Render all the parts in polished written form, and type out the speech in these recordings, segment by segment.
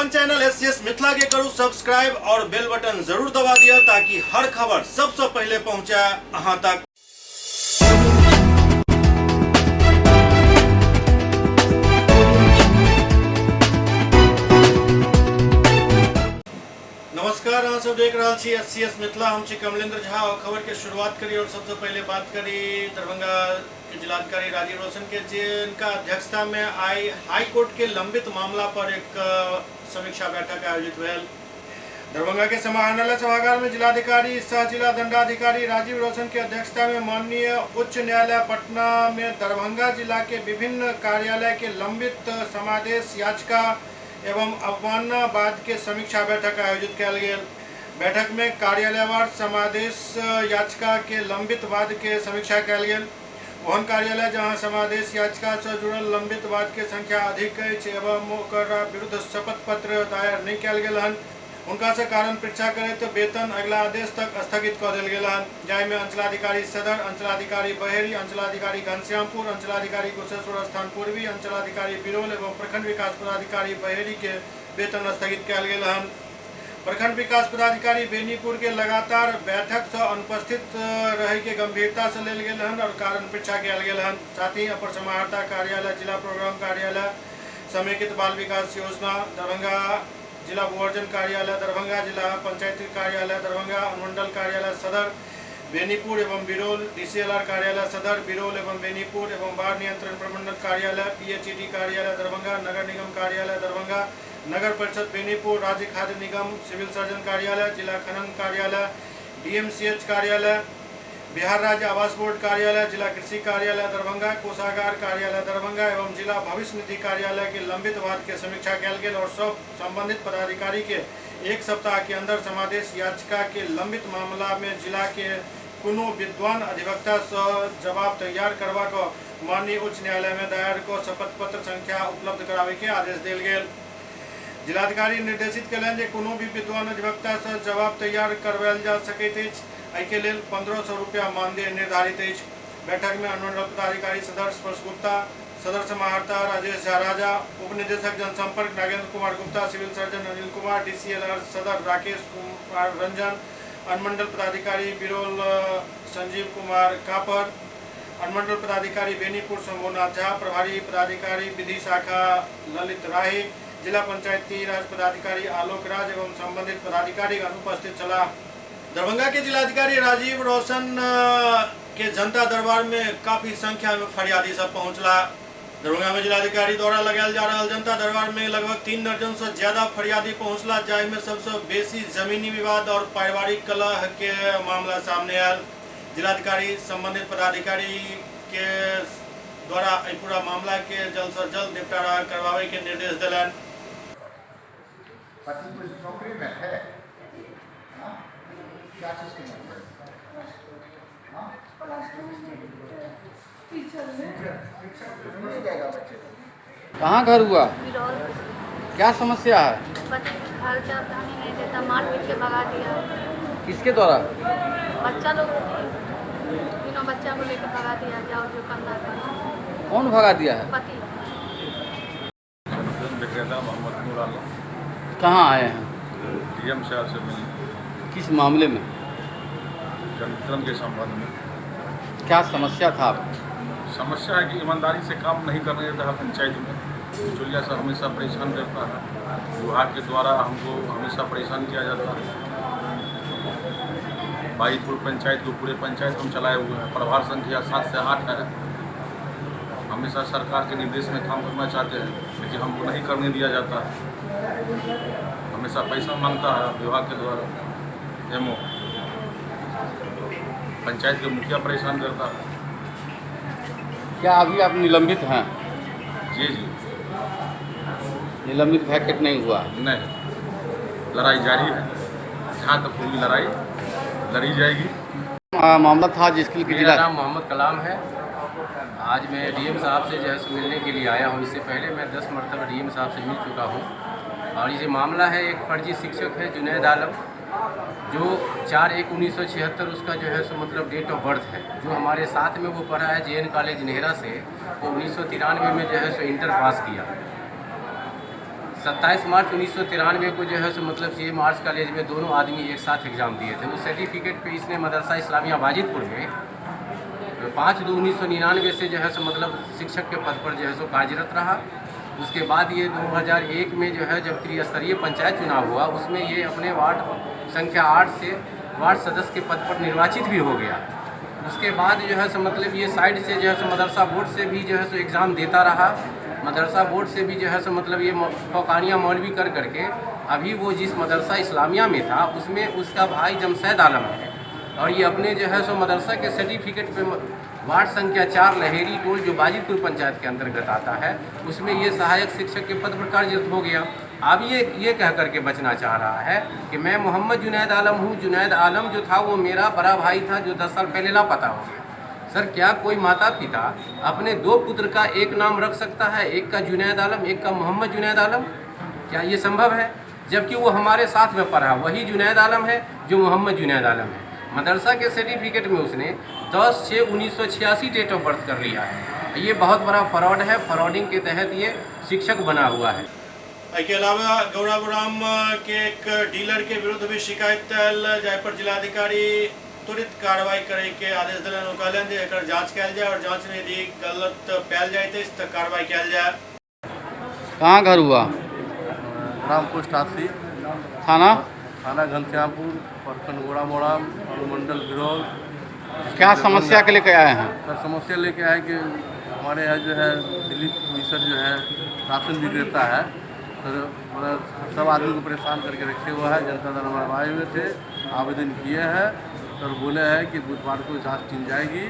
अपन channel SCS Mithila के करू सब्सक्राइब और बेल बटन जरूर दबा दिया ताकि हर खबर सबसे पहले पहुंचे अहां तक। नमस्कार, अहाँ सब देख रहल छी एस सी एस मिथिला। हम छी कमलेंद्र झा और खबर के शुरुआत करी और सबसे पहले बात करी दरभंगा के जिलाधिकारी राजीव रोशन के, जिनका अध्यक्षता में आई हाई कोर्ट के लंबित मामला पर एक समीक्षा बैठक आयोजित भेल। दरभंगा के समाहरणालय सभागार में जिलाधिकारी सह जिला दंडाधिकारी राजीव रोशन के अध्यक्षता में माननीय उच्च न्यायालय पटना में दरभंगा जिला के विभिन्न कार्यालय के लंबित समादेश याचिका एवं अवमानना बाद के समीक्षा बैठक आयोजित कयल गेल। बैठक में कार्यालयवार समादेश याचिका के लंबित वाद के समीक्षा कयल गेल। ओहन कार्यालय जहां समादेश याचिका से जुड़ल लंबित वाद के संख्या अधिक अछि एवं ओकरा विरुद्ध शपथ पत्र दायर नहि कयल गेल हन, हुनका से कारण पृच्छा करैत वेतन अगिला आदेश तक स्थगित कऽ देल गेल हन, जाहिमे अंचलाधिकारी सदर, अंचलाधिकारी बहेरी, अंचलाधिकारी घनश्यामपुर, अंचलाधिकारी कुशेश्वर स्थान पूर्वी, अंचलाधिकारी बिरौल एवं प्रखंड विकास पदाधिकारी बहेरी के वेतन स्थगित कयल गेल हन। प्रखंड विकास पदाधिकारी बेनीपुर के लगातार बैठक से अनुपस्थित रहे के गंभीरता से लेल गेल हन और कारण पृच्छा कयल गेल हन। साथ ही अपर समाहर्ता कार्यालय, जिला प्रोग्राम कार्यालय, समेकित बाल विकास योजना, दरभंगा जिला भूअर्जन कार्यालय, दरभंगा जिला पंचायत कार्यालय, दरभंगा अनुमंडल कार्यालय सदर बेनीपुर एवं बिरौल, डीसीएलआर कार्यालय सदर बिरौल एवं बेनीपुर एवं बाढ़ नियंत्रण प्रमंडल कार्यालय, पीएचईडी कार्यालय दरभंगा, नगर निगम कार्यालय दरभंगा, नगर परिषद बेनीपुर, राज्य खाद्य निगम, सिविल सर्जन कार्यालय, जिला खनन कार्यालय, डीएमसीएच कार्यालय, बिहार राज्य आवास बोर्ड कार्यालय, जिला कृषि कार्यालय दरभंगा, कोषागार कार्यालय दरभंगा एवं जिला भविष्य निधि कार्यालय के लंबित वाद के समीक्षा कयल गेल और सब संबंधित पदाधिकारी के एक सप्ताह के अंदर समादेश याचिका के लंबित मामला में जिला के कोनो विद्वान अधिवक्ता से जवाब तैयार करवा कऽ माननीय उच्च न्यायालय में दायर कऽ शपथ पत्र संख्या उपलब्ध करावे के आदेश देल गेल। जिलाधिकारी निर्देशित कयलनि जे कोनो भी विद्वान अधिवक्ता से जवाब तैयार करवायल जा सकैत अछि। एहिके लेल 1500 रुपया मानदेय निर्धारित अछि। बैठक में अनुमंडल पदाधिकारी सदर स्पर्श गुप्ता, सदर समाहर्ता राजेश झा राजा, उप निदेशक जनसंपर्क Nagendra Kumar Gupta, civil surgeon Anil Kumar, DCLR Sadar Rakesh Kumar Ranjan, अनुमंडल पदाधिकारी बिरौल संजीव कुमार कापर, अनुमंडल पदाधिकारी बेनीपुर शंभुनाथ झा, प्रभारी पदाधिकारी विधि शाखा ललित राही, जिला पंचायती राज पदाधिकारी आलोक राज एवं संबंधित पदाधिकारी उपस्थित छलाह। दरभंगा के जिलाधिकारी राजीव रोशन के जनता दरबार में काफी संख्या में फरियादी सब पहुंचला। दरभंगा में जिलाधिकारी द्वारा लगायल जा रहा जनता दरबार में लगभग 3 दर्जन से ज्यादा फरियादी पहुंचला, जाहिमे सबसे बेसी जमीनी विवाद और पारिवारिक कलह के मामला सामने आयल। जिलाधिकारी संबंधित पदाधिकारी के द्वारा एहि पूरा मामला के जल्द से जल्द निपटारा करवावे के निर्देश दिलनि। पति कुछ नौकरी में है? हाँ? क्या चीज की नौकरी? हाँ? टीचर में। नहीं जाएगा बच्चे को। कहाँ घर हुआ? बिरौल। क्या समस्या है? पति खर्चा पानी नहीं देता, मार पीट के भगा दिया। किसके द्वारा? बच्चा लोग, तीनों बच्चा को लेकर भगा दिया, जाओ जो करना करो। कौन भगा दिया है? पति। विक्रेता मोहम्मद नूर आलम। कहाँ आए हैं? डीएम साहब से मिलने। किस मामले में? जनवितरण के संबंध में। क्या समस्या था आपको? समस्या है कि ईमानदारी से काम नहीं करने देता है। पंचायत में बिचौलिया साहब हमेशा परेशान करता है। विभाग के द्वारा हमको हमेशा परेशान किया जाता है। बाईपुर पंचायत को पूरे पंचायत हम चलाए हुए हैं। प्रभार संख्या 7 से 8 है। हमेशा सरकार के निर्देश में काम करना चाहते हैं, लेकिन हमको नहीं करने दिया जाता है। हमेशा पैसा मांगता है विभाग के द्वारा। एमओ पंचायत के मुखिया परेशान करता है। क्या अभी आप निलंबित हैं? जी जी। निलंबित वैकेट नहीं हुआ? नहीं, लड़ाई जारी है। जहाँ तक होगी लड़ाई लड़ी जाएगी। मामला था जिसके लिए मेरा जिला नाम मोहम्मद कलाम है। आज मैं डीएम साहब से जो है सो मिलने के लिए आया हूँ। इससे पहले मैं 10 मरतबा डीएम साहब से मिल चुका हूँ। और ये मामला है, एक फर्जी शिक्षक है जुनैद आलम, जो 4/1/1976 उसका जो है सो मतलब डेट ऑफ बर्थ है। जो हमारे साथ में वो पढ़ा है जेएन कॉलेज नेहरा से, वो 1993 में जो है सो इंटर पास किया। 27 मार्च 1993 को जो है सो मतलब CM arts college में दोनों आदमी एक साथ एग्ज़ाम दिए थे। उस सर्टिफिकेट पे इसने मदरसा इस्लामिया वाजिदपुर में 5/2/1999 से जो है सो मतलब शिक्षक के पद पर जो है सो कार्यरत रहा। उसके बाद ये 2001 में जो है जब त्रिस्तरीय पंचायत चुनाव हुआ उसमें ये अपने वार्ड संख्या 8 से वार्ड सदस्य के पद पर निर्वाचित भी हो गया। उसके बाद जो है सो मतलब ये साइड से जो है सो मदरसा बोर्ड से भी जो है सो एग्ज़ाम देता रहा। मदरसा बोर्ड से भी जो है सो मतलब ये फौकानिया मौलवी कर करके अभी वो जिस मदरसा इस्लामिया में था उसमें उसका भाई जमशेद आलम है और ये अपने जो है सो मदरसा के सर्टिफिकेट पे वार्ड संख्या 4 लहेरी टोल जो बाजितपुर पंचायत के अंतर्गत आता है उसमें ये सहायक शिक्षक के पद पर कार्यरत हो गया। अब ये कह करके बचना चाह रहा है कि मैं मोहम्मद जुनैद आलम हूँ। जुनैद आलम जो था वो मेरा बड़ा भाई था जो 10 साल पहले लापता हो गया। सर, क्या कोई माता पिता अपने 2 पुत्र का एक नाम रख सकता है? एक का जुनैद आलम, एक का मोहम्मद जुनैद आलम? क्या ये संभव है? जबकि वो हमारे साथ में पढ़ा, वही जुनैद आलम है जो मोहम्मद जुनैद आलम है। मदरसा के सर्टिफिकेट में उसने 10/6/1986 डेट ऑफ बर्थ कर लिया है। ये बहुत बड़ा फ्रॉड है। फ्रॉडिंग के तहत ये शिक्षक बना हुआ है। एहिके अलावा गौराबोराम के एक डीलर के विरुद्ध भी शिकायत आयल, जाहि पर जिलाधिकारी त्वरित कार्रवाई करे के आदेश देलनि। ओ कहलनि जे एकर जांच कयल जाय और जांच में यदि गलत पायल जाइत अछि तऽ कार्रवाई कयल जाय। कहाँ घर हुआ? ग्राम पोस्ट आसी, थाना थाना घनश्यामपुर, प्रखंड गोड़ामोड़ाम, अनुमंडल बिरौल। क्या समस्या के लेके आए हैं? सर, समस्या लेके आए कि हमारे यहाँ जो है दिलीप मिश्र जो है राशन विक्रेता है सर, मतलब सब आदमी को परेशान करके रखे हुआ है। जनता दरबार आए हुए थे, आवेदन किए हैं सर, बोले हैं कि बुधवार को जांच टीम जाएगी।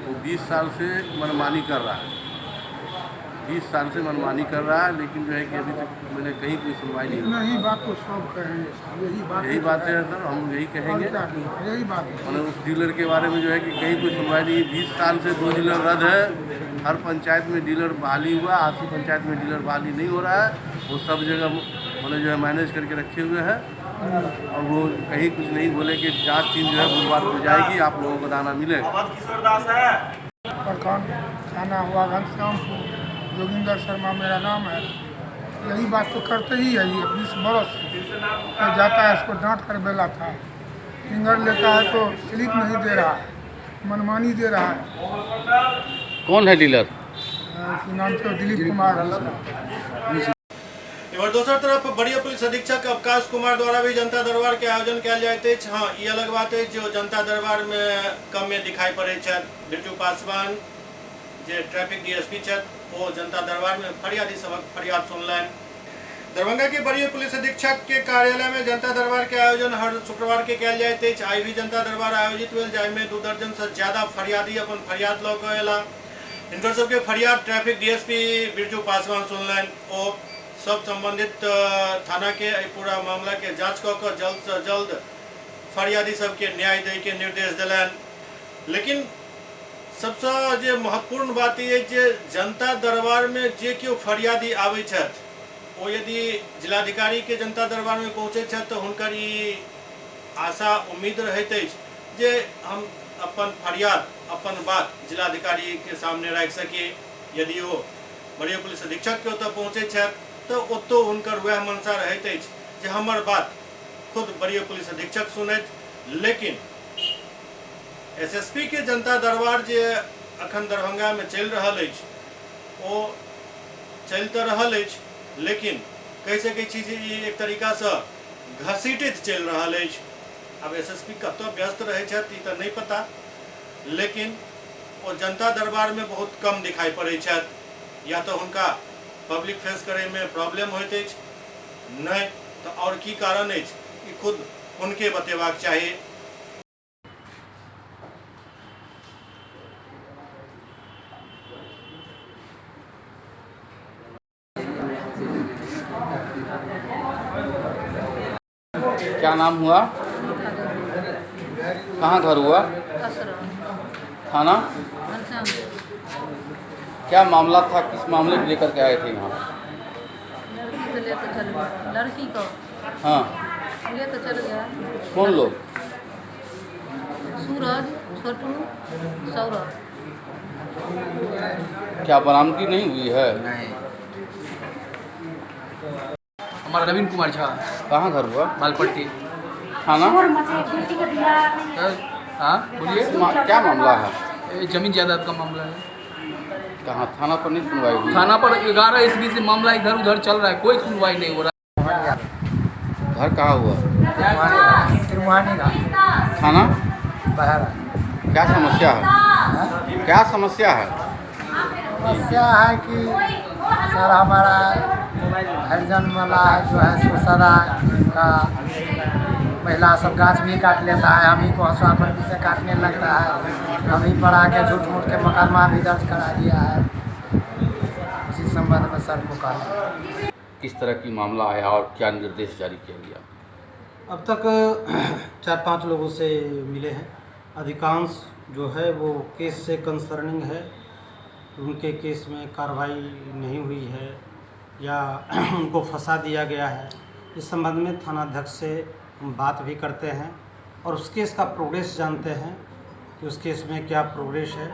वो 20 साल से मनमानी कर रहा है, 20 साल से मनमानी कर रहा है, लेकिन जो है कि अभी तक मैंने कहीं कोई सुनवाई नहीं। यही बात तो सब कहेंगे, यही बात है सर, हम यही कहेंगे। यही बात मतलब उस डीलर के बारे में जो है कि कहीं कोई सुनवाई नहीं। 20 साल से 2 डीलर रद्द है, हर पंचायत में डीलर बहाली हुआ, आसी पंचायत में डीलर बहाली नहीं हो रहा है। वो सब जगह मतलब जो है मैनेज करके रखे हुए हैं और वो कहीं कुछ नहीं बोले कि जाँच टीम जो है बुधवार को जाएगी, आप लोगों को दाना मिलेगा। प्रखंड थाना हुआ घनश्यामपुर, जोगिंदर शर्मा मेरा नाम है। यही बात तो करते ही है ये 20 बरस से जाता है, इसको डांट कर बेला था, फिंगर लेता है तो स्लिप नहीं दे रहा है, मनमानी दे रहा है। कौन है डीलर? नाम तो दिलीप कुमार मिश्रा। इधर दोसर तरफ वरीय पुलिस अधीक्षक अवकाश कुमार द्वारा भी जनता दरबार के आयोजन कयल जाइत अछि। हाँ, ई अलग बात अछि जो जनता दरबार में कम में दिखाई पड़ै छथि। बिरजू पासवान जे ट्रैफिक डीएसपी छथि ओ जनता दरबार में फरियादी सबक फरियाद सुनलनि। दरभंगा के वरीय पुलिस अधीक्षक के कार्यालय में जनता दरबार के आयोजन हर शुक्रवार के कयल जाइत अछि। आइ भी जनता दरबार आयोजित भेल, जाहिमे 2 दर्जन से ज्यादा फरियादी अपन फरियाद लऽ कऽ अयला। हिनकर सबके फरियाद ट्रैफिक डीएसपी बिरजू पासवान सुनलनि। ओ सब संबंधित थाना के पूरा मामला के जांच कऽ कऽ जल्द से जल्द फरियादी सबके न्याय दै के निर्देश देलनि। लेकिन सबसे जे महत्वपूर्ण बात ई जे जनता दरबार में जे केओ फरियादी आबै छथि ओ यदि जिलाधिकारी के जनता दरबार में पहुँचै छथि तऽ हुनकर ई आशा उम्मीद रहैत अछि जे हम अपन फरियाद अपन बात जिलाधिकारी के सामने राखि सकी। यदि ओ वरीय पुलिस अधीक्षक के ओतऽ पहुँचै छथि तऽ ओतौ हुनकर वएह मंशा रहैत अछि जे हमर बात खुद वरीय पुलिस अधीक्षक सुनथि। लेकिन एसएसपी के जनता दरबार जे अखन दरभंगा में चलि रहल अछि ओ चलि तऽ रहल अछि, लेकिन कहि सकै छी जे ई एक तरीकासँ घसीटैत चलि रहल अछि। आब एसएसपी कतऽ व्यस्त रहै छथि ई तऽ नहि पता, लेकिन ओ जनता दरबार में बहुत कम दिखाई पड़ै छथि। या तऽ हुनका पब्लिक फेस करैमे प्रॉब्लम होइत अछि, नहि तऽ आओर की कारण अछि ई खुद हुनके बतेबाक चाही। क्या नाम हुआ? कहाँ घर हुआ? थाना? क्या मामला था, किस मामले को लेकर के आए थे यहाँ? लड़की को लेकर चल गया। लड़की को हाँ लेकर चल गया। कौन लोग? सूरज, छोटू, सौरभ। क्या बरामदगी नहीं हुई है? नहीं। हमारा रविंद्र कुमार झा। कहाँ घर हुआ? मालपट्टी थाना? सर, हाँ बोलिए। क्या मामला है? जमीन जायदाद का मामला है। कहाँ थाना पर नहीं सुनवाई हुई? थाना पर 11 ईस्वी से मामला इधर उधर चल रहा है, कोई सुनवाई नहीं हो रहा। घर कहाँ हुआ? त्रिमुहानी घाट। थाना? बहरा। क्या समस्या है? क्या समस्या है? समस्या है कि सर हमारा हरिजन वाला जो है सो सदा का महिला सब गाछ भी काट लेता है, हम ही को हंसुआ पर से काटने लगता है, हम ही पर आके झूठ मूठ के मुकदमा भी दर्ज करा दिया है। उसी संबंध में सर को कहा। किस तरह की मामला आया और क्या निर्देश जारी किया गया? अब तक 4-5 लोगों से मिले हैं। अधिकांश जो है वो केस से कंसर्निंग है, उनके केस में कार्रवाई नहीं हुई है या उनको फंसा दिया गया है। इस संबंध में थानाध्यक्ष से हम बात भी करते हैं और उस केस का प्रोग्रेस जानते हैं कि उस केस में क्या प्रोग्रेस है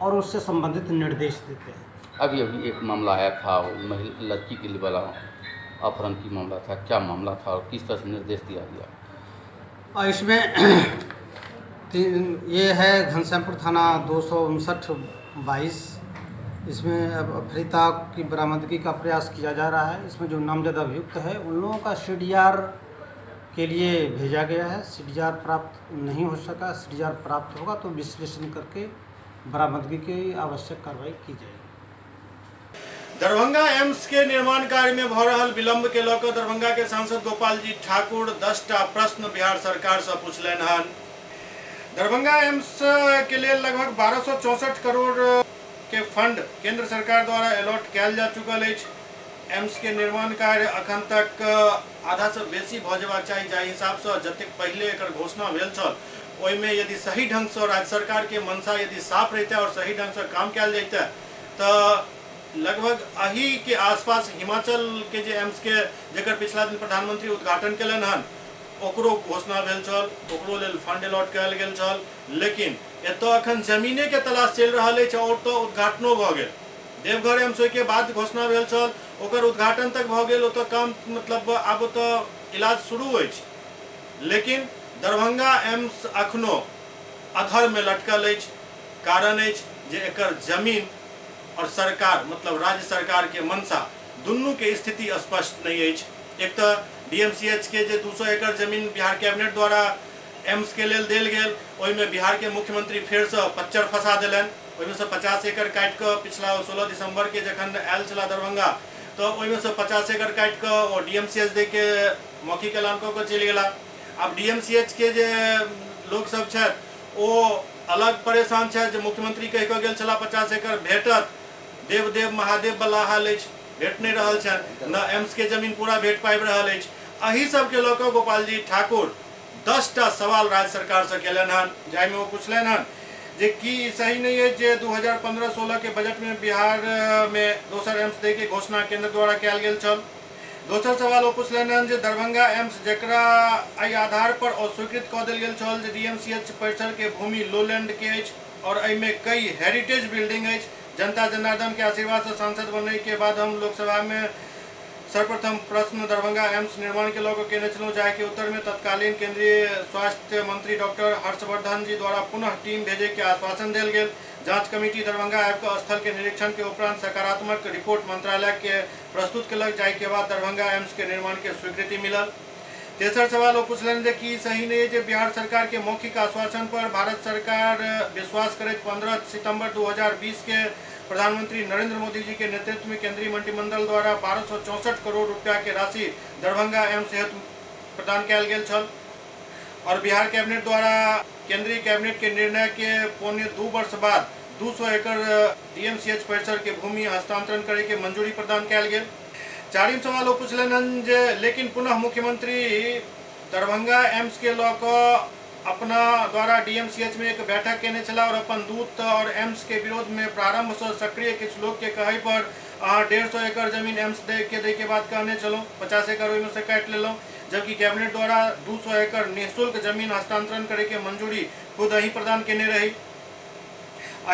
और उससे संबंधित निर्देश देते हैं। अभी अभी एक मामला आया था, वो महिला लड़की के लिए वाला अपहरण की मामला था, क्या मामला था और किस तरह से निर्देश दिया गया? और इसमें ये है घनश्यामपुर थाना 259-22, इसमें अब अफरीता की बरामदगी का प्रयास किया जा रहा है। इसमें जो नामजद अभियुक्त है उन लोगों का CDR के लिए भेजा गया है। CDR प्राप्त नहीं हो सका, CDR प्राप्त होगा तो विश्लेषण करके बरामदगी की आवश्यक कार्रवाई की जाएगी। दरभंगा एम्स के निर्माण कार्य में भ रहल विलंब के लऽ कऽ दरभंगा के सांसद गोपाल जी ठाकुर 10टा प्रश्न बिहार सरकार से पूछलनि हन। दरभंगा एम्स के लिए लगभग 1264 करोड़ के फंड केंद्र सरकार द्वारा अलॉट कयल जा चुकल अछि। एम्स के निर्माण कार्य अखन तक आधा से बेसी भऽ जेबाक चाही, जाहि हिसाबसँ जतेक पहिले एकर घोषणा भेल छल ओहिमे यदि सही ढंगसँ राज्य सरकार के मंशा यदि साफ रहितै और सही ढंगसँ काम कयल जैतै तऽ लगभग अही के आसपास हिमाचल के जे एम्स के जकर पिछला दिन प्रधानमंत्री उद्घाटन केलनि हन ओकरो घोषणा भेल छल, ओकरो लेल फंड अलॉट कयल गेल छल, लेकिन एतऽ अखन जमीने के तलाश चलि रहल अछि और तऽ उद्घाटनो भऽ गेल। देवघर एम्स ओहिके बाद घोषणा भेल छल, ओकर उद्घाटन तक भऽ गेल, ओतऽ काम मतलब आब ओतऽ इलाज शुरू अछि, लेकिन दरभंगा एम्स अखनो अधर में लटकल अछि। कारण अछि जे एकर जमीन और सरकार मतलब राज्य सरकार के मंशा दुनू के स्थिति स्पष्ट नहीं अछि। एक तऽ DMCH के जे 200 एकड़ जमीन बिहार कैबिनेट द्वारा एम्स के लेल देल गेल, ओहिमे बिहार के मुख्यमंत्री फेरसँ पच्चर फंसा देलनि। ओहिमे से 50 एकड़ काटि कऽ पिछला 16 दिसंबर के जखन आयल छलाह दरभंगा तऽ ओहिमे से 50 एकड़ काटि कऽ ओ DMCH दै के मौखिक ऐलान कऽ कऽ चलि गेला। आब DMCH के जे लोक सब छथि ओ अलग परेशान छथि जे मुख्यमंत्री कहि कऽ गेल छलाह 50 एकड़ भेटत, देव देव महादेव वाला हाल अछि, भेट नहि रहल छनि, न एम्स के जमीन पूरा भेट पाबि रहल अछि। एहि सबके लऽ कऽ गोपाल जी ठाकुर 10टा सवाल राज्य सरकार से केलनि हन, जाहिमे ओ पुछलनि हन जे की ई सही नहि अछि जे 2015-16 के बजट में बिहार में दोसर एम्स दै के घोषणा केंद्र द्वारा कयल गेल छल। दोसर सवाल ओ पुछलनि हन जे दरभंगा एम्स जकरा एहि आधार पर अस्वीकृत कऽ देल गेल छल जे DMCH परिसर के भूमि लोलैंड के अछि और एहिमे कई हेरिटेज बिल्डिंग अछि, जनता जनार्दन के आशीर्वाद से सांसद बनने के बाद हम लोकसभा में सर्वप्रथम प्रश्न दरभंगा एम्स निर्माण के लऽ कऽ केने छलहुँ, जाहिके उत्तर में तत्कालीन केंद्रीय स्वास्थ्य मंत्री डॉक्टर हर्षवर्धन जी द्वारा पुनः टीम भेजे के आश्वासन देल गेल। जांच कमिटी दरभंगा आबि कऽ स्थल के निरीक्षण के उपरांत सकारात्मक रिपोर्ट मंत्रालय के प्रस्तुत केलक, जाहिके बाद दरभंगा एम्स के निर्माण के स्वीकृति मिलल। तेसर सवाल ओ पुछलनि जे की सही नहि जे बिहार सरकार के मौखिक आश्वासन पर भारत सरकार विश्वास करैत 15 सितंबर 2020 के प्रधानमंत्री नरेंद्र मोदी जी के नेतृत्व में केंद्रीय मंत्रिमंडल द्वारा 1264 करोड़ रुपया के राशि दरभंगा एम्स हेतु प्रदान कयल गेल छल और बिहार कैबिनेट द्वारा केंद्रीय कैबिनेट के निर्णय के 1.75 वर्ष बाद 200 एकड़ DMCH परिसर के भूमि हस्तांतरण करे के मंजूरी प्रदान कयल गेल। चारिम सवाल ओ पुछलनि हन जे लेकिन पुनः मुख्यमंत्री दरभंगा एम्स के लऽ कऽ अपना द्वारा DMCH में एक बैठक केने छलाह और अपन दूत और एम्स के विरोध में प्रारंभ से सक्रिय किछु लोग के कहै पर अहाँ 150 एकड़ जमीन एम्स दे के बाद कहने छलहुँ, 50 एकड़ ओहिमे से काटि लेलहुँ, जबकि कैबिनेट द्वारा 200 एकड़ निःशुल्क जमीन हस्तांतरण करे के मंजूरी खुद अहीं प्रदान केने रही।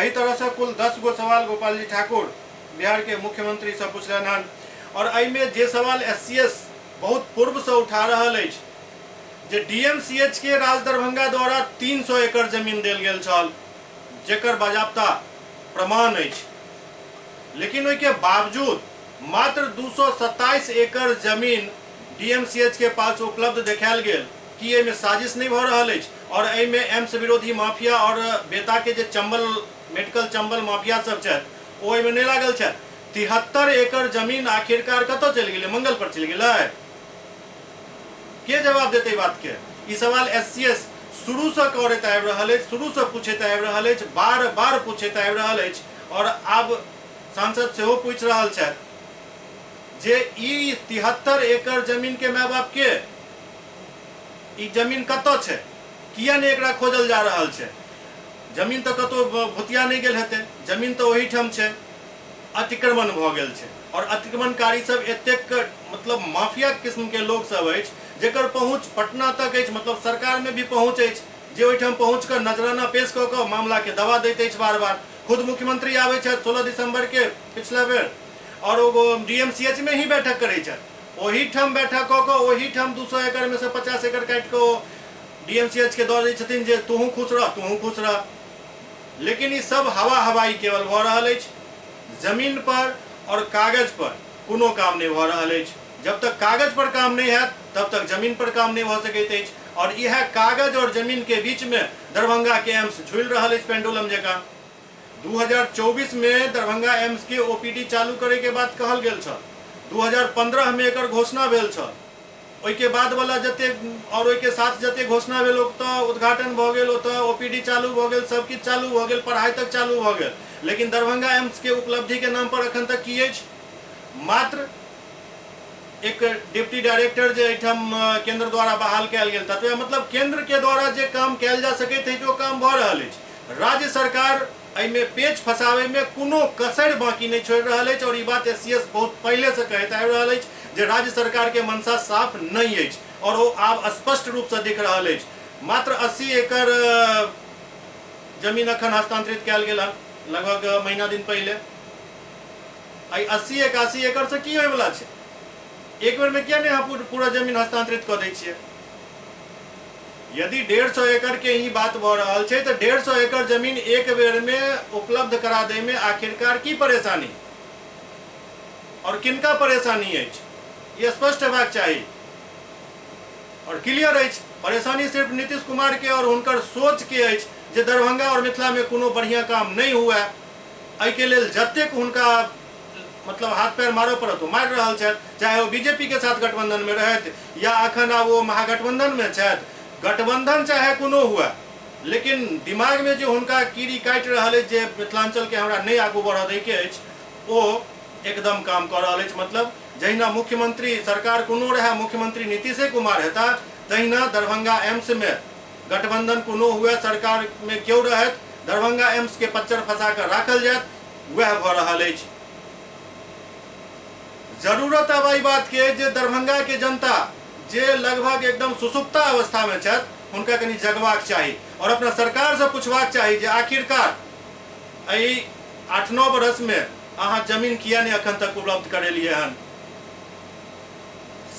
एहि तरह से कुल 10 गो सवाल गोपाल जी ठाकुर बिहार के मुख्यमंत्री से पुछलनि हन और एहिमे जे सवाल SCS बहुत पूर्वसँ उठा रहल अछि जे डीएमसीएच के राज दरभंगा द्वारा 300 एकड़ जमीन देल गेल छल, जेकर बाजाबता प्रमाण अछि, लेकिन ओहिके बावजूद मात्र 227 एकड़ जमीन डीएमसीएच के पास उपलब्ध देखायल गेल। की एहिमे साजिश नहि भऽ रहल अछि और एहिमे एम्स विरोधी माफिया और बेता के जे चंबल मेडिकल चंबल माफिया सब छथि ओ एहिमे नहि लागल छथि? 73 एकड़ जमीन आखिरकार कतऽ चलि गेलै? मंगल पर चलि गेलै? के जवाब देतै बात के? ई सवाल एससीएस शुरूसँ करैत आबि रहल अछि, शुरूसँ पूछैत आबि रहल अछि, बार बार पूछैत आबि रहल अछि और आब सांसद सेहो पूछि रहल छथि जे ई 73 एकड़ जमीन के माय बाप के, ई जमीन कतऽ छै, किया नहि एकरा खोजल जा रहल छै? जमीन तऽ कतौ भुतिया नहि गेल हेतै, जमीन तऽ ओहिठाम छै, अतिक्रमण भऽ गेल छै और अतिक्रमणकारी सब एतेक मतलब माफिया किस्म के लोग सब अछि जेकर पहुँच पटना तक अछि, मतलब सरकार में भी पहुँच अछि, जे ओहिठाम पहुँच कऽ नजराना पेश कऽ कऽ मामला के दबा दैत अछि बार बार। खुद मुख्यमंत्री आबै छथि 16 दिसंबर के पिछला बेर और ओ डीएमसीएच में ही बैठक करै छथि, ओहिठाम बैठक कऽ कऽ ओहिठाम 200 एकड़ में से 50 एकड़ काटि कऽ ओ डीएमसीएच के दऽ दै छथिन जे तोहूँ खुश रह, तोहूँ खुश रह। लेकिन ई सब हवा हवाई केवल भऽ रहल अछि, जमीन पर और कागज पर कोनो काम नहि भऽ रहल अछि। जब तक कागज पर काम नहि हैत तब तक जमीन पर काम नहि भऽ सकैत अछि और इएह कागज और जमीन के बीच में दरभंगा के एम्स झूलि रहल अछि पेंडुलम जकाँ। 2024 में दरभंगा एम्स के ओपीडी चालू करे के बात कहल गेल छल, 2015 में एकर घोषणा भेल छल, ओहिके बाद वाला जते और ओहिके साथ जते घोषणा भेल ओतऽ उद्घाटन भऽ गेल, ओतऽ ओपीडी चालू भऽ गेल, सब किछु चालू भऽ गेल, पढ़ाई तक चालू भऽ गेल, लेकिन दरभंगा एम्स के उपलब्धि के नाम पर अखन तक की अछि? मात्र एक डिप्टी डायरेक्टर जे एहिठाम केंद्र द्वारा बहाल कयल गेल ततबे, मतलब केंद्र के द्वारा जे काम कयल जा सकैत अछि ओ काम भऽ रहल अछि। राज्य सरकार एहिमे पेच फंसाबै में कोनो कसरि बाकी नहि छोड़ि रहल अछि और ई बात एससीएस बहुत पहिले से कहैत आबि रहल अछि जे राज्य सरकार के मंशा साफ नहि अछि और ओ आब स्पष्ट रूप से दिख रहल अछि। मात्र 80 एकड़ जमीन अखन हस्तांतरित कयल गेल हन लगभग महीना दिन पहिले। एहि 80 81 एकड़ से की होइवला छै? एक बेर में किया नहि अहाँ पूरा जमीन हस्तांतरित कऽ दै छियै? यदि 150 एकड़ के ही बात भऽ रहल छै तऽ 150 एकड़ जमीन एक बेर में उपलब्ध करा दै में आखिरकार की परेशानी और किनका परेशानी अछि, ई स्पष्ट हेबाक चाही और क्लियर अछि। परेशानी सिर्फ नीतीश कुमार के और हुनकर सोच के अछि जे दरभंगा और मिथिला में कोनो बढ़िया काम नहीं हुए, एहिके लेल जतेक हुनका मतलब हाथ पैर मारऽ पड़त ओ मारि रहल छथि, चाहे ओ बीजेपी के साथ गठबंधन में रहथि या अखन आब ओ महागठबंधन में छथि, गठबंधन चाहे कोनो हुए, लेकिन दिमाग में जे हुनका कीड़ी काटि रहल अछि जे मिथिलांचल के हमरा नहि आगू बढ़ऽ दैके अछि, ओ एकदम काम कऽ रहल अछि। मतलब जहिना मुख्यमंत्री सरकार कोनो रहए मुख्यमंत्री नीतीशे कुमार हेता, तहिना दरभंगा एम्स में गठबंधन कोनो हुए, सरकार में केओ रहथि, दरभंगा एम्स के पच्चर फंसा कऽ राखल जायत, वएह भऽ रहल अछि। जरूरत आब एहि बात के जे दरभंगा के जनता जे लगभग एकदम सुसुप्ता अवस्था में छथि, हुनका कनि जगबाक चाही और अपना सरकार से पूछबाक चाही जे आखिरकार एहि 8-9 बरस में अहाँ जमीन किया नहि अखन तक उपलब्ध करेलिए हन।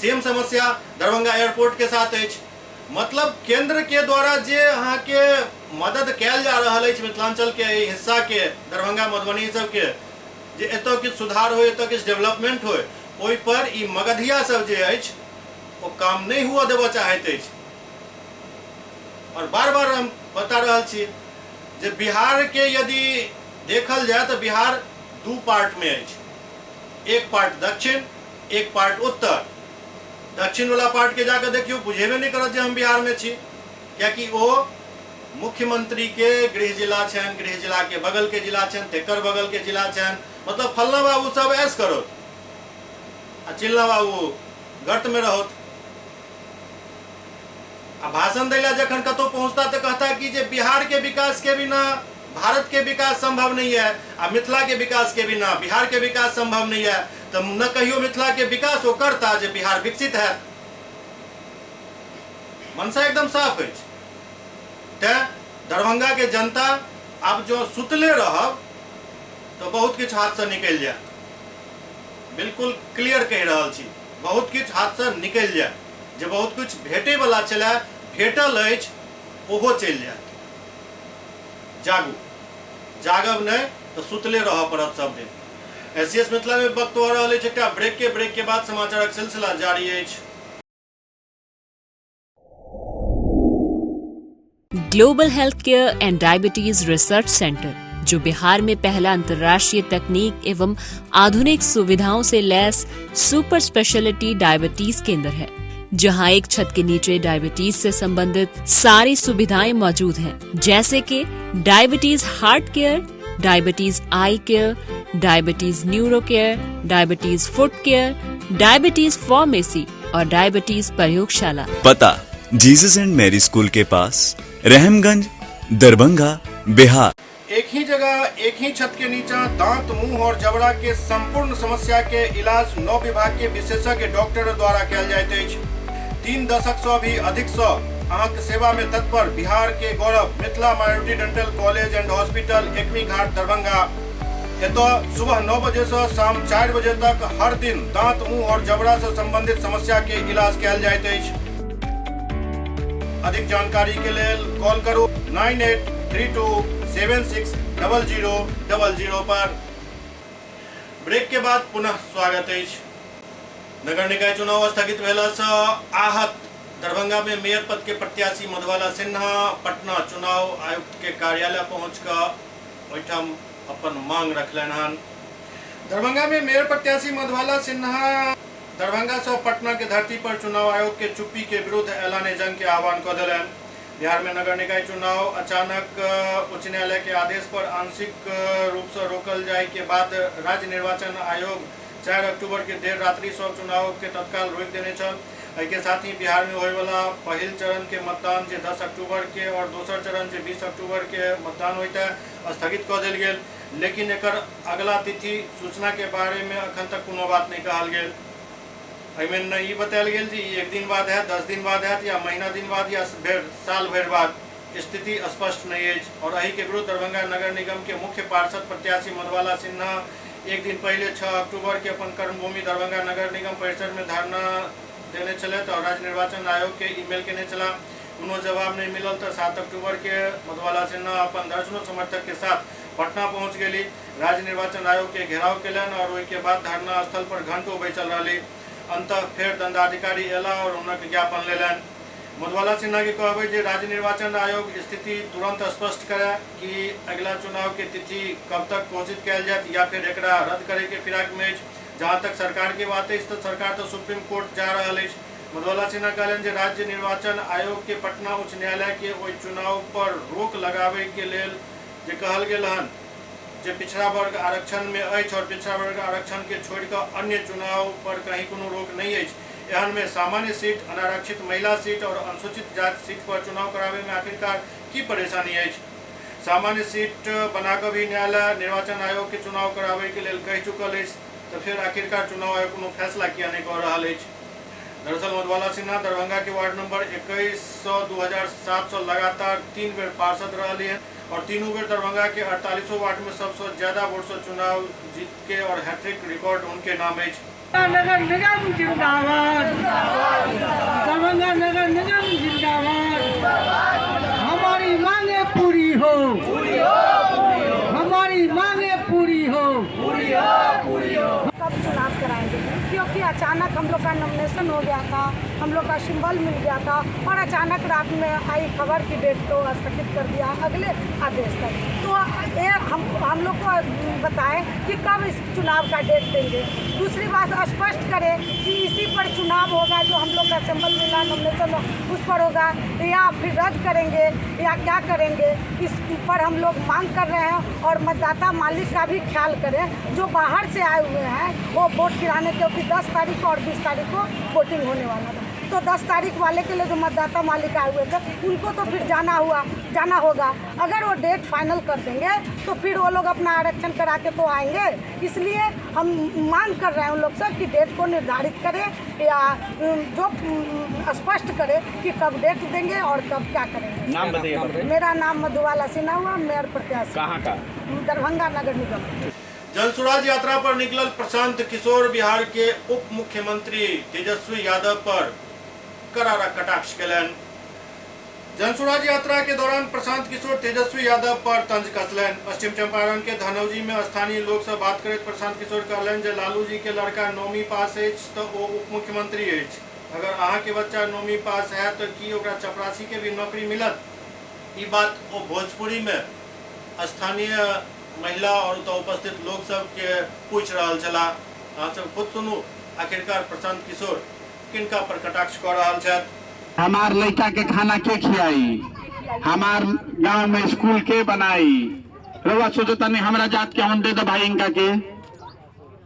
सेम समस्या दरभंगा एयरपोर्ट के साथ अछि। मतलब केंद्र के द्वारा जे अहाँ के मदद कयल जा रहल अछि मिथिलांचल के एहि हिस्सा के, दरभंगा मधुबनी सबके, जे एतऽ किछु सुधार होय, एतऽ किछु डेवलपमेंट होय, ओहि पर ई मगधिया सब जे अछि ओ काम नहि हुअ देबऽ चाहैत अछि। और बार बार हम बता रहल छी जे बिहार के यदि देखल जाय तऽ बिहार 2 पार्ट में अछि, एक पार्ट दक्षिण, एक पार्ट उत्तर। दक्षिण वाला पार्ट के जाकर देखियो बुझेबे नहीं करत जे हम बिहार में छी, कियाकि ओ मुख्यमंत्री के गृह जिला छनि, गृह जिला के बगल के जिला छनि, तेकर बगल के जिला छनि, मतलब फल्ला बाबू सब ऐश करोत आ चिल्ला बाबू गर्त में रहोत। आ भाषण दैला जखन कतौ पहुंचता तो कहता कि जे बिहार के विकास के बिना भारत के विकास संभव नहीं है आ मिथिला के विकास के बिना बिहार के विकास संभव नहीं है, तो न कहियो मिथिला के विकास ओ करता जे बिहार विकसित है। मनसा एकदम साफ अछि। तैं दरभंगा के जनता आब जो सुतले रहब तो बहुत किछु हाथ से निकलि जायत, बिल्कुल क्लियर कहि रहल छी। बहुत किछु हाथसँ निकलि जायत, जे बहुत किछु भेटैवला छलै भेटल अछि ओहो चलि जायत। जागू, जागब नहि तऽ सुतले रहऽ पड़त सब दिन। एससीएस मिथिला में वक्त भऽ रहल अछि एकटा ब्रेक के, ब्रेक के बाद समाचारक सिलसिला जारी अछि। Global health care and diabetes research centre, जो बिहार में पहला अंतर्राष्ट्रीय तकनीक एवं आधुनिक सुविधाओं से लैस सुपर स्पेशलिटी डायबिटीज केंद्र है, जहां एक छत के नीचे डायबिटीज से संबंधित सारी सुविधाएं मौजूद हैं, जैसे कि diabetes heart care, diabetes eye care, diabetes neuro care, diabetes foot care, diabetes pharmacy और डायबिटीज प्रयोगशाला। पता जीसस एंड मैरी स्कूल के पास, रहमगंज, दरभंगा, बिहार। एक ही जगह एक ही छत के नीचा दांत, मुंह और जबड़ा के संपूर्ण समस्या के इलाज 9 विभाग के विशेषज्ञ डॉक्टर द्वारा कयल जाइत अछि। 3 दशक से भी अधिक से अहाँके सेवा में तत्पर बिहार के गौरव Mithila minority dental college and hospital, Ekmi Ghat, Darbhanga. एतऽ सुबह 9 बजे से शाम 4 बजे तक हर दिन दांत, मुंह और जबड़ा से संबंधित समस्या के इलाज कयल जाइत अछि। अधिक जानकारी के लेल कॉल करू 983276 0000 पर। ब्रेक के बाद पुनः स्वागत अछि। नगर निकाय चुनाव स्थगित भेला से आहत दरभंगा में मेयर पद के प्रत्याशी मधुबाला सिन्हा पटना चुनाव आयुक्त के कार्यालय पहुंच कऽ ओहिठाम अपन मांग रखलनि हन। दरभंगा में मेयर प्रत्याशी मधुबाला सिन्हा दरभंगा से पटना के धरती पर चुनाव आयोग के चुप्पी के विरुद्ध ऐलाने जंग के आह्वान कऽ देलनि। बिहार में नगर निकाय चुनाव अचानक उच्च न्यायालय के आदेश पर आंशिक रूप से रोकल जाय के बाद राज्य निर्वाचन आयोग 4 अक्टूबर के देर रात्रि सब चुनाव के तत्काल रोकि देने छल। एहि के साथ ही बिहार में होयवला पहिल चरण के मतदान जे 10 अक्टूबर के और दोसर चरण जे 20 अक्टूबर के मतदान होइता स्थगित कऽ देल गेल, लेकिन एकर अगला तिथि सूचना के बारे में अखन तक कोनो बात नहीं कहल गेल। एहिमे न ई बतायल गेल जे ई एक दिन बाद हैत, 10 दिन बाद हैत या महीना दिन बाद या साल भरि बाद, स्थिति स्पष्ट नहीं अछि। और एहि के विरुद्ध दरभंगा नगर निगम के मुख्य पार्षद प्रत्याशी मधुबाला सिन्हा एक दिन पहले 6 अक्टूबर के अपन कर्मभूमि दरभंगा नगर निगम परिसर में धरना देने छलथि और राज्य निर्वाचन आयोग के ईमेल केने छलाह। कोनो जवाब नहीं मिलल तो 7 अक्टूबर के मधुबाला सिन्हा अपन दर्जनों समर्थक के साथ पटना पहुंच गेली, राज्य निर्वाचन आयोग के घेराव केलनि और ओहि के बाद धरना स्थल पर घंटों बैसल रहली। अंतः फेर दंडाधिकारी अयला और हुनक ज्ञापन लेलनि। मधुबाला सिन्हा के कहब जे राज्य निर्वाचन आयोग स्थिति तुरंत स्पष्ट करे कि अगिला चुनाव के तिथि कब तक घोषित कयल जायत या फिर एकरा रद्द करे के फिराक में अछि। जहाँ तक सरकार के बात अछि तो सरकार तो सुप्रीम कोर्ट जा रहल अछि। मधुबाला सिन्हा कहलनि जे राज्य निर्वाचन आयोग के पटना उच्च न्यायालय के ओहि चुनाव पर रोक लगाबे के लेल जे कहल गेल हन जे पिछड़ा वर्ग आरक्षण में अछि और पिछड़ा वर्ग आरक्षण के छोड़ि कऽ अन्य चुनाव पर कहीं कोनो रोक नहीं अछि। एहन में सामान्य सीट, अनारक्षित महिला सीट और अनुसूचित जाति सीट पर चुनाव करावे में आखिरकार की परेशानी अछि। सामान्य सीट बनाकर भी न्यायालय निर्वाचन आयोग के चुनाव करावे के लेल कहि चुकल अछि, तो फिर आखिरकार चुनाव आयोग कोनो फैसला किया नहीं कऽ रहल अछि। दरअसल मधुबाला सिन्हा दरभंगा के वार्ड नंबर 21 से 2007 से लगातार 3 बेर पार्षद रहली हैं और तीनों बेर दरभंगा के 48 वार्ड में सबसे ज्यादा वोट से चुनाव जीत के और हैट्रिक रिकॉर्ड उनके नाम अछि। नगर निगम जिंदाबाद, दरभंगा नगर निगम जिंदाबाद। हमारी मांगे पूरी हो, हमारी मांगे पूरी हो। कब चुनाव कराएंगे, क्योंकि अचानक हम लोग का नॉमिनेशन हो गया था, हम लोग का सिंबल मिल गया था और अचानक रात में आई खबर की डेट को स्थगित कर दिया अगले आदेश तक। तो ये हम लोग को बताएं कि कब इस चुनाव का डेट देंगे। दूसरी बात स्पष्ट करें कि इसी पर चुनाव होगा, जो हम लोग का सिंबल मिला नॉमिनेशन उस पर होगा या फिर रद्द करेंगे या क्या करेंगे, इस पर हम लोग मांग कर रहे हैं। और मतदाता मालिक का भी ख्याल करें जो बाहर से आए हुए हैं वो वोट गिराने, क्योंकि 10 तारीख और 20 तारीख को वोटिंग होने वाला था। तो 10 तारीख वाले के लिए जो मतदाता मालिक आए हुए थे उनको तो फिर जाना होगा। अगर वो डेट फाइनल कर देंगे तो फिर वो लोग अपना आरक्षण करा के तो आएंगे। इसलिए हम मांग कर रहे हैं उन लोग से कि डेट को निर्धारित करें या जो स्पष्ट करें कि कब डेट देंगे और कब क्या करेंगे। नाम बताइए। मेरा नाम मधुबाला सिन्हा हुआ, मेयर प्रत्याशी। कहाँ का? दरभंगा नगर निगम। जनसुराज यात्रा पर निकलल प्रशांत किशोर बिहार के उप मुख्यमंत्री तेजस्वी यादव पर करारा कटाक्ष केलनि। जनसुराज यात्रा के दौरान प्रशांत किशोर तेजस्वी यादव पर तंज कसलनि। पश्चिम चंपारण के धनौजी में स्थानीय लोग से बात करैत प्रशांत किशोर कहलनि जे लालू जी के लड़का 9वीं पास अछि तऽ ओ उप मुख्यमंत्री अछि। अगर अहाँ के बच्चा 9वीं पास है तो की ओकरा चपरासी के भी नौकरी मिलत? ई बात ओ भोजपुरी में स्थानीय महिला और ओतऽ उपस्थित लोग सबके पूछि रहल छलाह। अहाँ सब खुद सुनू आखिरकार प्रशांत किशोर किनका पर कटाक्ष कऽ रहल छथि। हमार लड़का के खाना के खियाई, हमार गांव में स्कूल के बनाई, रउआ सोचो तनी हमरा जात के हम दे दे भाई इनका के।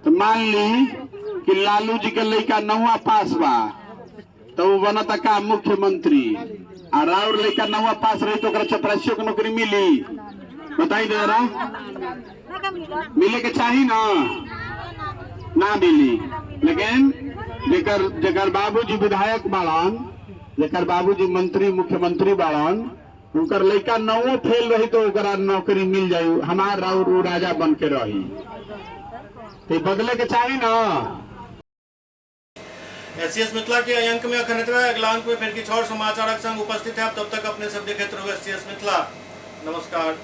तो मान ली कि लालू जी के लड़का 9वां पास बा तो वो बनता का मुख्यमंत्री, आ राउर लड़का 9वां पास रही तो ओकरा चपरासियों के नौकरी मिली? बताई दे जरा, मिले के चाही ना? ना मिली। लेकिन जेकर जेकर बाबूजी विधायक बाड़न, जेकर बाबूजी मंत्री मुख्यमंत्री बाड़न, उनकर लड़का 9 फेल रही तो ओकरा नौकरी मिल जाई, हमार राउर उ राजा बन के रही। तो बदले के चाही ना। एससीएस मिथिला के अंक में अखन एतबे। अगला अंक में फिर किछु और समाचारक संग उपस्थित है। तब तक अपने सब देखैत रहू एससीएस मिथिला। नमस्कार।